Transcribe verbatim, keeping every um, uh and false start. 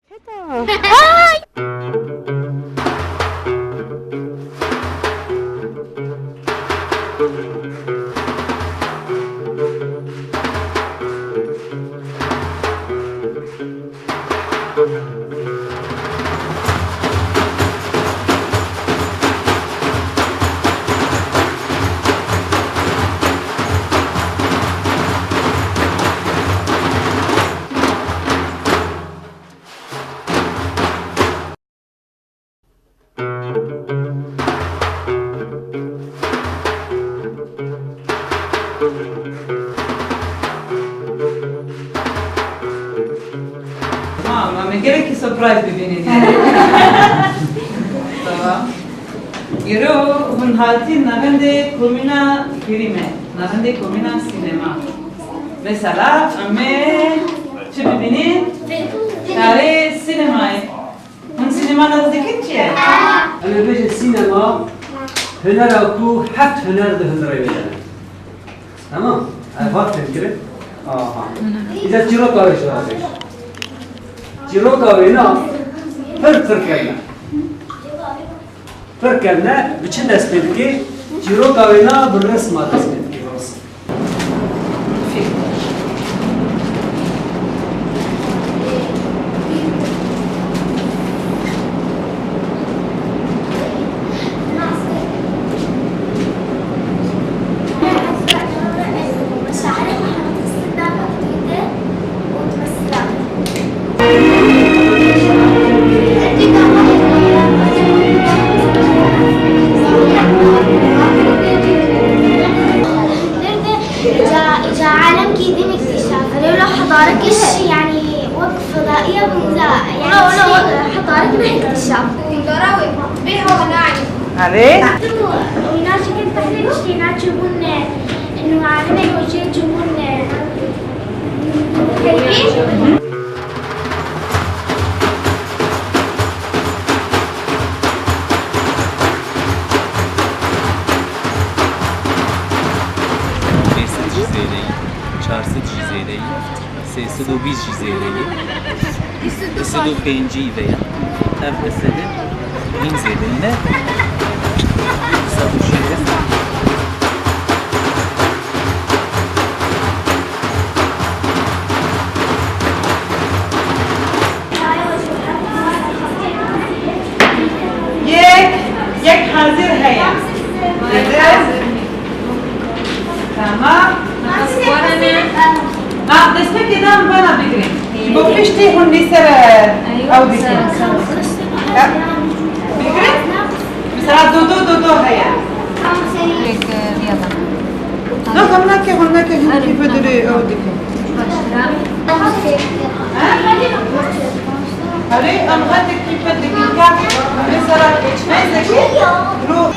Ay! Ha, ma me gerekî surprise bibînin yani. Tamam. Îro hûn hatîn navendê komîna fîlmê, navendê komîna sînema. Mesela, em ê çi bibînin? Karê sînemayê. Hûn sînema nas dikin çi ye? Em ê bêjin sînema hunera ku heft huner di hundirê wê de ne. Tamam? Ev hat fêm kirin? Aha. Îca çîroka wê ji we bêj. Çîroka wê na pir pir kevn e. Pir kevn e, bi çi dest pê dike? Çîroka wê na bi resma dest pê dike, bi resim. Îca, îca alemkî din îktîşaf. Lewla hedarek iş, yani, wek fedaiye bûn da, yani, hedarek ne îktîşaf. Dara wê bê hava nayê. Erê. Wîna çikin tehlîl işte, îna çûbûn ne, nû alime yojê çûbûn ne. Pênc sed jî zêde ye, çar sed jî zêde ye, sê sed û bîst jî zêde ye, du sed û pêncî ve ye. Ev du sed e hîn zêde ne. Du sed û şêst. Yek, yek hazir heye. Hazir. Tamam. Ha, destpêkê dan vana bigrin. Ji bo piştî hûn lî ser, e, ew dikin. Ha? Bigrin? Mesela do do do do heye. Yok, yok, yok, yok. Hadi, hadi. Ha? Hadi, em hadi kîfe dikin ka. Mesela, neyse ki, ro-